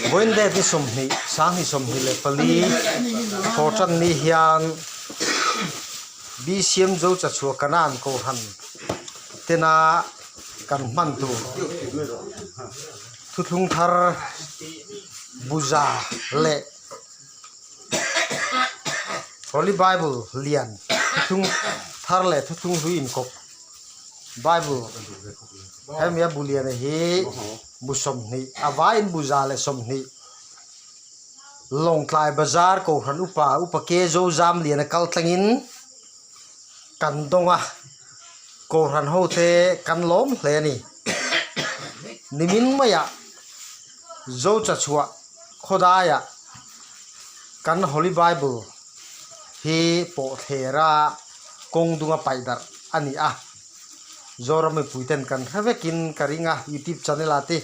Vawiin date ni 20, 2024 thawhtan ni hian BCM Zo Chachhuah Kanan Kohhran tena kan hman tur thuthlung thar buza leh Holy Bible lian thuthlung thar leh thuthlung hlui inkawp Bible hemi a bu lian hi bu 20 a vaiin bu 120 Lawngtlai Bazar Kohhran Upa Upa Ke Zozam lian a kal tlangin kan dawng a Kohhran ho te kan lawm hle a ni. Nimin maiah Zochachhuah khawdaiah kan Holy Bible hi pawh thlera kawng dunga paih darh a ni a. Zoram mipui ten kan hre vekin ka ring a, YouTube channel ah te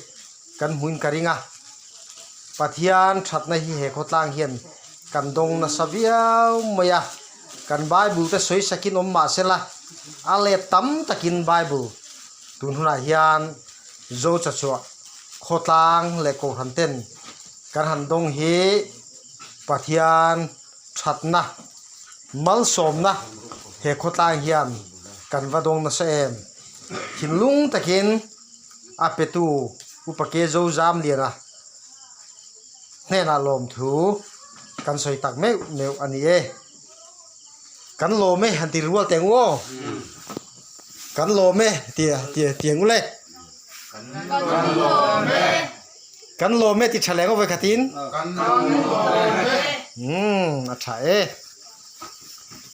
kan hmuin ka ring a. Pathian thatna hi he khawtlang hian kan dawng nasa viau mai a. Kan Bible te sawi sakin awm mah sela, a let tam takin Bible tun hunah hian Zochachhuah khawtlang leh Kohhran ten kan han dawng hi Pathian thatna, malsawmna he khawtlang hian kan va dawng nasa em? Thinlung takin a petu Upa Ke Zozamliana hnenah lawmthu kan sawi tak meuh meuh a ni e. Kan lawm e han ti rual teh ang u aw. Kan lawm e ti ti ti ang u le. Kan lawm e. Kan lawm e ti tha leh ang aw vawikhatin. Kan lawm e. Umm a tha e.